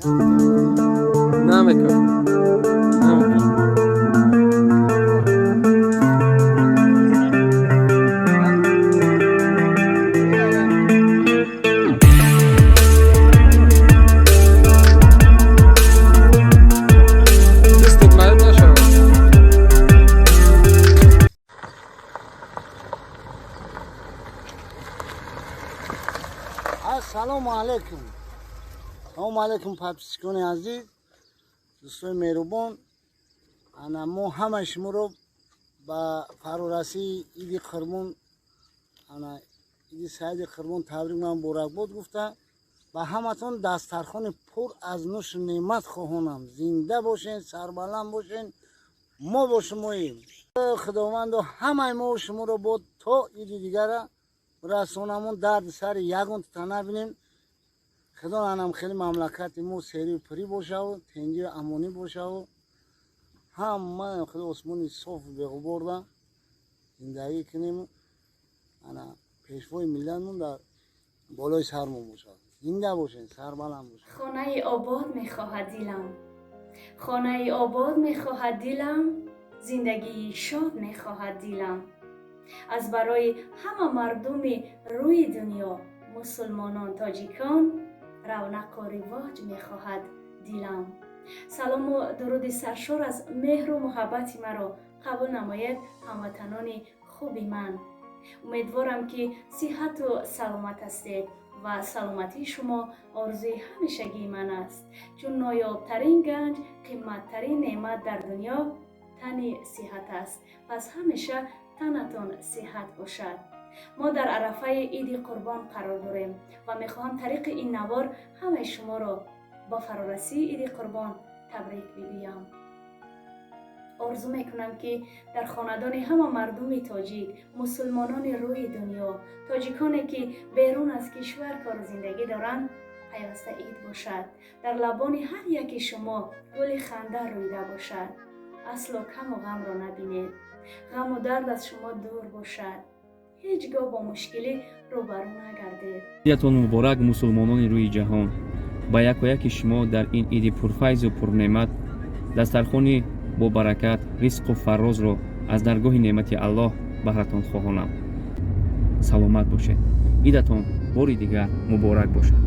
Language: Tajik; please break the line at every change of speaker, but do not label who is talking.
Намекунам, намекунам. Дастат маъюб нашавад.
Ассалому алайкум, салому алайкум, подписчикони азиз, дӯстони меҳрубон. Ана мо ҳамаи шуморо ба фарорасии иди Қурбон, ана иди саиди Қурбон табрик ва муборакбод гуфта, ба ҳаматон дастархони пур аз нӯшу неъмат хоҳонам. Зинда бошен, сарбаланд бошен, мо бо шумоем. Худовандо, ҳамаи мо шуморо бод то иди дигара расонамон, дарди сари ягонта набинем. Худо анам хеле мамлакати мо серию пурӣ бошаву тинҷию амонӣ бошаву ҳама худо осмони софу беғуборда зиндагӣ кунем. Ана пешвои миллатмон дар болои сармон бошад. Зинда бошен, сарбаланд бошен.
Хонаи обод мехоҳад дилам, хонаи обод мехоҳад дилам, зиндагии шод мехоҳад дилам. Аз барои ҳама мардуми рӯи дунё, мусулмонон, тоҷикон, равнақу ривоҷ мехоҳад дилам. Салому дуруди саршор аз меҳру муҳаббати маро қабул намоед, ҳамватанони хуби ман. Умедворам, ки сиҳату саломат ҳастед ва саломатии шумо орзуи ҳамешагии ман аст, чун ноёбтарин ганҷ, қимматтарин неъмат дар дунё тани сиҳат аст. Пас ҳамеша танатон сиҳат бошад. Мо дар арафаи иди Қурбон қарор дорем ва мехоҳам тариқи ин навор ҳамаи шуморо ба фарорасии иди Қурбон табрик бигӯям. Орзу мекунам, ки дар хонадони ҳама мардуми тоҷик, мусулмонони рӯи дунё, тоҷиконе, ки берун аз кишвар кору зиндагӣ доранд, пайваста ид бошад, дар лабони ҳар яки шумо гули ханда рӯида бошад. Асло каму ғамро набинед, ғаму дард аз шумо дур бошад, ҳеҷ гоҳ бо мушкилӣ рӯбарӯ нагардед.
Идатон муборак, мусулмонони рӯи ҷаҳон! Ба якояки шумо дар ин иди пурфайзу пурнеъмат дастархони бобаракат, ризқу фарозро аз даргоҳи неъмати Аллоҳ баҳратон хоҳонам. Саломат бошед, идатон бори дигар муборак бошад.